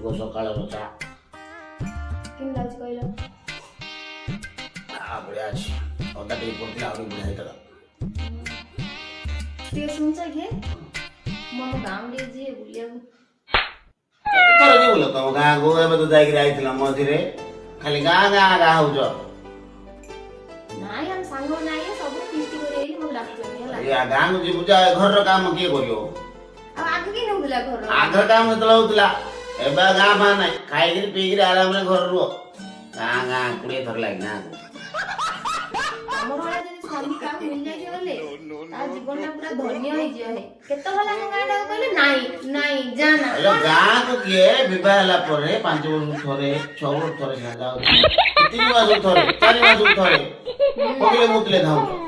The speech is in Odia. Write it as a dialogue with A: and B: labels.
A: ଶୁଭ ସକାଳର ଚା।
B: କେମିତି ଲାଗୁଛି କହିଲ?
A: ଆ, ବଢିଆ ଅଛି। ଅଦା ଟିକେ ପଡ଼ିଥିଲା, ଆହୁରି ବଢିଆ ହେଇଥିଲା।
B: ଟିକେ ଶୁଣୁଛ କି, ମୁଁ ଆମ ଗାଁକୁ ଟିକେ ଯିଏ ବୁଲିବାକୁ।
A: କେତେ ଥର ଯିବୁ ଲୋ ତମ ଗାଁକୁ? ଏବେ ତ ଯାଇକିରି ଆଇଥିଲ ମଝିରେ। ଖାଲି ଗାଁ ଗାଁ ଗାଁ ହଉଛ।
B: ନାଇଁ, ଆମ ସାଙ୍ଗମାନେ ଆଇଲେ, ସବୁ ଫିଷ୍ଟି କରି ଆଇଲି, ମୋତେ ଡାକୁଛନ୍ତି ହେଲା।
A: ଏ ଗାଁକୁ ଯିବୁ ଯେ ଘରର କାମ କିଏ କରିବ?
B: ଆଉ ଆଗ କି ନଉଥିଲା ଘର?
A: ଆଗର କାମ ଯେତେବେଳେ ହଉଥିଲା, ଏବେ ଆଉ ଗାଁ ଫାଁ ନାହିଁ। ଖାଇକିରି ପିଇକିରି ଆରାମରେ ଘରେ ରୁହ। ଗାଁ ଗାଁ 20 ଥର ଲାଗି ଗାଁକୁ।
B: ତମର ଭଳିଆ ଯଦି ସ୍ୱାମୀ କାହାକୁ ମିଳିଯାଇଥିବ ବୋଲେ ତା ଜୀବନଟା ପୁରା ଧନ୍ୟ ହେଇଯିବ ହେ। କେତେ ଭଲ ଆମ ଗାଁଟାକୁ କହିଲେ, ନାଇଁ ନାଇଁ, ଯା ନା।
A: ହେଲେ ଗାଁକୁ କିଏ ବିବାହ ହେଲା ପରେ 5 ବର୍ଷ ଥରେ, 6 ବର୍ଷ ଥରେ ସିନା ଯାଉଛି। 3 ମାସକୁ ଥରେ, 4 ମାସକୁ ଥରେ ପକେଇଲେ ମୁତିଲେ ଧାଉଁଛ।